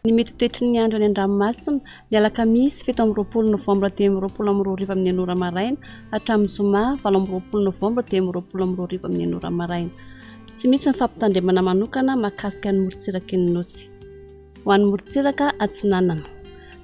Ny mety ho toetry ny andro any an-dranomasina, ny alakamisy 27 novambra 2025 amin'ny enina ora maraina hatramin'ny zoma 28 novambra 2025 amin'ny enina ora maraina. Tsy misy ny fampitandremana manokana mahakasika ny morontsiraky ny Nosy. Ho an'ny morontsiraka atsinanana.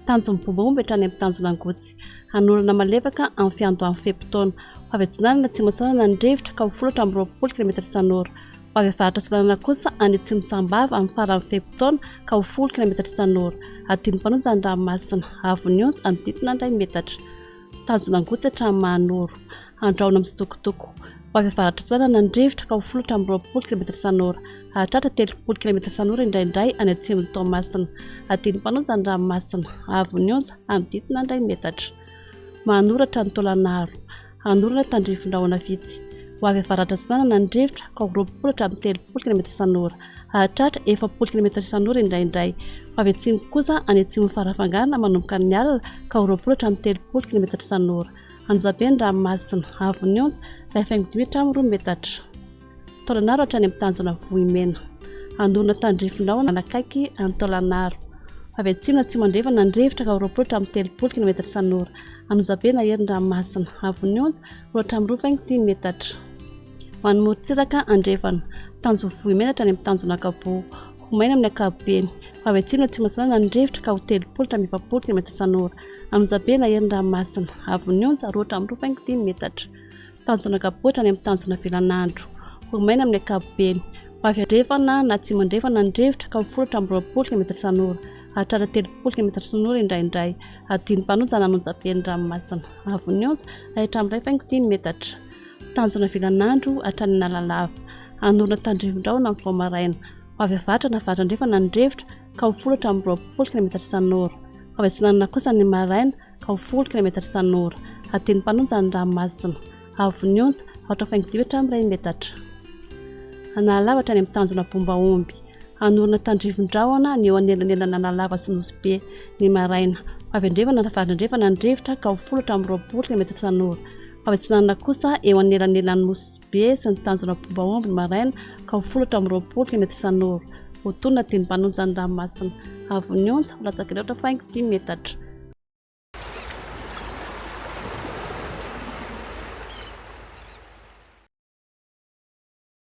Tanjon'ny bombomby hatrany amin'ny tanjona Angotsy. Hanorana malefaka amin'ny fiandohan'ny fe-potoana. Ho avy atsinanana atsimo atsinanana ny rivotra ka ho folo hatramin'ny 20 kilometatra isan'ora. Ho avy avaratra atsinanana kosa any atsimo Sambava amin'ny faran'ny fe-potoana ka ho folo kilometatra isan'ora. Adin'ny mpanonja ny ranomasina. Avon'ny onja hanodidina ny iray metatra. Tanjona Angotsy hatramin'ny Mahanoro. Andrahona mitsitokotoko. Ho avy avaratra atsinanana ny rivotra ka ho folo hatramin'ny 20 kilometatra isan'ora. Hahatratra 30 kilometatra isan'ora indraindray any atsimon'i Toamasina. Adin'ny mpanonja ny ranomasina. Haavon'ny onja hanodidina ny iray metatra. Mahanoro hatrany Taolagnaro. Hanorina tandrifin-drahona vitsy. Ho avy avaratra atsinanana ny rivotra ka ho 20 hatramin'ny 30 kilometatra isan'ora. Hahatratra 40 kilometatra isan'ora indraindray. Ho avy atsimo kosa any atsimon'i Farafangana manomboka ny alina ka ho 20 hatramin'ny 30 kilometatra isan'ora. Anjozabe ny ranomasina, haavon'ny onja, iray faingo dimy hatramin'ny roa metatra. Taolanaro hatrany amin'ny tanjona Vohimena. Hanorina tandrifin-drahona manakaiky an'i Taolanaro. Avy atsimo na atsimo andrefana ny rivotra ka ho 20 hatramin'ny 30 kilometatra isan'ora. Anjozabe na hery ny ranomasina, haavon'ny onja, roa hatramin'ny roa faingo dimy metatra. Ho an'ny morontsiraka andrefana, tanjon'i Vohimena hatrany amin'ny tanjona Ankaboa. Ho maina amin'ny ankapobeny. Ho avy atsimo na atsimo atsinanana ny rivotra ka ho 30 hatramin'ny 40 kilometatra isan'ora. Anjozabe na hery ny ranomasina, haavon'ny onja, roa hatramin'ny roa faingo dimy metatra. Tanjona Ankaboa hatrany amin'ny tanjona Velanandro. Ho maina amin'ny ankapobeny. Ho avy andrefana na atsimo andrefana ny rivotra ka ho folo hatramin'ny 20 kilometatra isan'ora. Hahatratra 30 kilometatra isan'ora indraindray. Adin'ny mpanonja na an'onjabe ny ranomasina. Haavon'ny onja, iray hatramin'ny iray faingo dimy metatra. Tanjona Vilanandro hatrany Analalava. Hanorina tandrifin-drahona amin'ny vao maraina. Ho avy avaratra na avaratra andrefana ny rivotra ka ho folo hatramin'ny 20 kilometatra isan'ora. Ho avy atsinanana kosa ny maraina ka ho folo kilometatra isan'ora. Adin'ny mpanonja ny ranomasina. Haavon'ny onja, aotra faingo dimy hatramin'ny iray metatra. Analalava hatrany amin'ny tanjona Bombaomby. Hanorina tandrifin-drahona ny eo anelanelan'Analava sy Nosy Be, ny maraina. Ho avy andrefana na avaratra andrefana ny rivotra ka ho folo hatramin'ny 20 kilometatra isan'ora. Ho avy atsinanana kosa eo anelanelan'i Nosy Be sy ny tanjona Bombaomby ny maraina ka ho folo hatramin'ny 20 kilometatra isan'ora. Ho tonina dimy mpanonja ny ranomasina. Haavon'ny onja, ho latsaka iray aotra faingo dimy metatra.